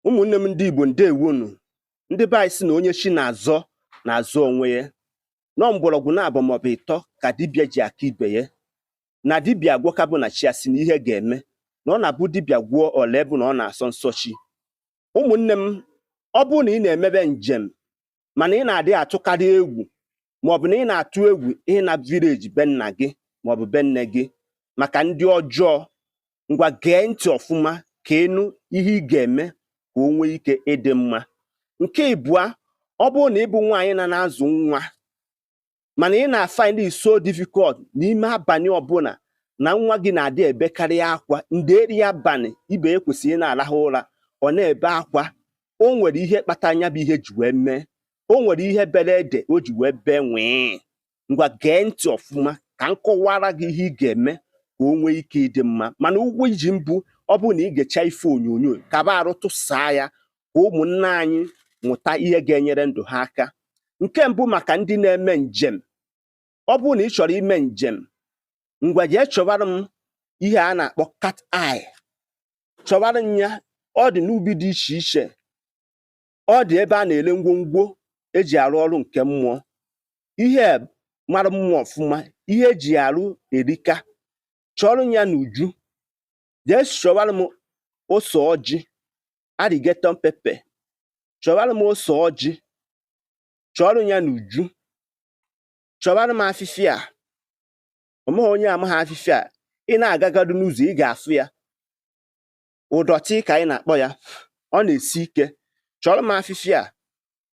Ụmụnne m ndị Igbo, ndewonu. Ndị be anyị sị na onye chi na-azọ na-azọ onwe ya. Nọ mgbọrọgwụ na abụọ maọbụ ịtọ ka dibịa ji aka ibe ya na dibịa agwọkabụ na chi asị na ihe ga-eme na ọ na-abụ dibịa gwụọ ole bụ na ọ na-asọ nsọ chi. Ụmụnne m, ọ bụrụ na ị na-emebe njem mana ị na-adị atụkarị egwu, maọbụ na ị na-atụ egwu ịna village be nna gị maọbụ be nne gị maka ndị ọjọọ, ngwa, gee ntị ọfụma ka ịnụ ihe ị ga-eme ka o nwee ike ịdị mma. Nke ịbụa, ọ bụrụ na ị bụ nwaanyị na na-azụ nwa mana ị na-find it so difficult n'ime abalị ọbụla na nwa gị na-adị ebekarị akwa nderi abalị, ibe ya kwesịrị ị na-arahụ ụra, ọ na-ebe akwa, o nwere ihe kpatara ya bụ ihe ji wee mee, o nwere ihe bere ede o ji wee bee nwee. Ngwa, gee ntị ọfụma ka m kọwara gị ihe ị ga-eme ka o nwee ike ịdị mma. Mana ụgwọ iji mbụ, ọ bụrụ na ị ga-echa ife onyonyo kaba arụ, tụsaa ya ka ụmụnne anyị mụta ihe ga-enyere ndụ ha aka. Nke mbụ, maka ndị na-eme njem, ọ bụrụ na ị chọrọ ime njem, ngwa, jee chọbara m ihe a na-akpọ cat eye. Chọbara m ya. Ọ dị n'ubi dị iche iche, ọ dị ebe a na-ere ngwongwo eji arụ ọrụ nke mmụọ. Ihe a mara mma ọfụma, ihe eji arụ erika. Chọrọ ya n'uju. Jee chọbara m ose ọjị, alligator pepper. Chọbara m ose ọjị, chọrọ ya n'uju. Chọbara m afịfịa a omeghị onye amaghị afịfịa a. Ị na-agagado n'ụzọ, ị ga-afụ ya, ụdọtị ka anyị na-akpọ ya, ọ na-esi ike. Chọrọ m afịfịa a,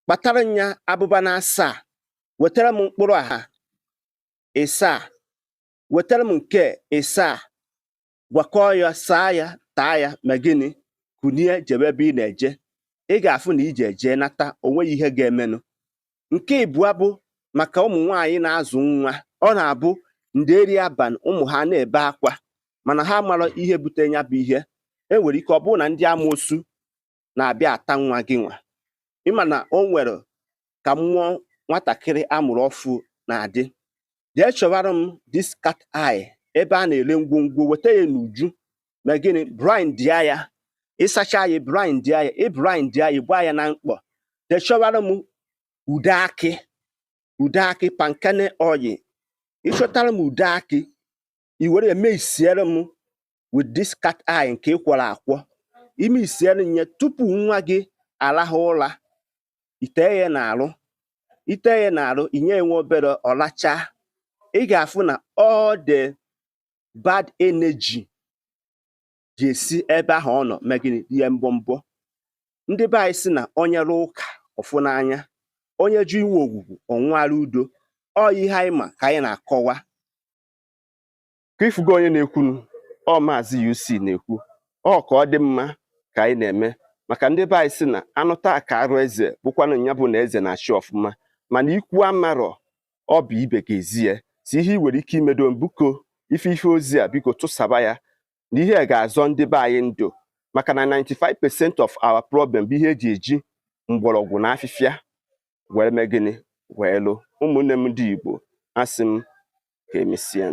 kpatara m ya abụba na asaa, wetara m mkpụrụ a ịsaa, wetara m nke ịsaa, gwakọọ ya, saa ya, taa ya. Ma gịnị, kunie jebe ebe ị na-eje, ị ga-afụ na ije eje nata, o nweghị ihe ga-emenụ. Nke ịbụa bụ maka ụmụ nwaanyị na-azụ nwa. Ọ na-abụ nderi abalị, ụmụ ha na-ebe akwa mana ha marọ ihe butere ya bụ ihe. E nwere ike ọ bụrụ na ndị amoosu na-abịa ata nwa gị nwa. Ịma na o nwere ka mmụọ nwatakịrị amụrụ ọfụ na-adị. Jee chọbara m this cat eye ebe a na-ere ngwongwo, weta ya n'uju. Ma gịnị, blend ya, ịsacha ya, blend ya, ị blend ya, ịgba ya na mkpọ. Jee chọbara m ude akị, ude akị, palm kernel oil. Ịchọtara m ude akị, i were ya meisiere m with this cat eye nke ị kwọrọ akwọ. Ime isiere m ya tupu nwa gị arahụ ụra, itee ya n'arụ, itee ya n'arụ, inye ya nwa obere, ọ lachaa. Ị ga-afụ na all the bad energy ga-esi ebe ahụ ọ nọ mee gịnị, rie mbọmbọ. Ndị be anyị sị na onye rụọ ụka ọfụ n'anya, onye jụ inwe ogwugwu ọnwụara udo. Ọ ihe anyị ma ka anyị na-akọwa. Ka ifugo onye na-ekwunu, ọ Maazị UC na-ekwu. Ọ ka ọ dị mma ka anyị na-eme maka ndị be anyị sị na anụ taa ka arụ eze bụkwanụ ya bụ na eze na-achị ọfụma, mana ikwu amarọ ọ bụ ibe ga-ezi ya si ihe ị nwere ike imedo. Mbuko ife ife ozi a, biko tụsaba ya na ihe ga-azọ ndị be anyị ndụ, maka na 95% of our problem bụ ihe eji eji mgbọrọgwụ na afịfịa wee mee gịnị, wee lụ. Ụmụnne m ndị Igbo, asị m ka emesịa.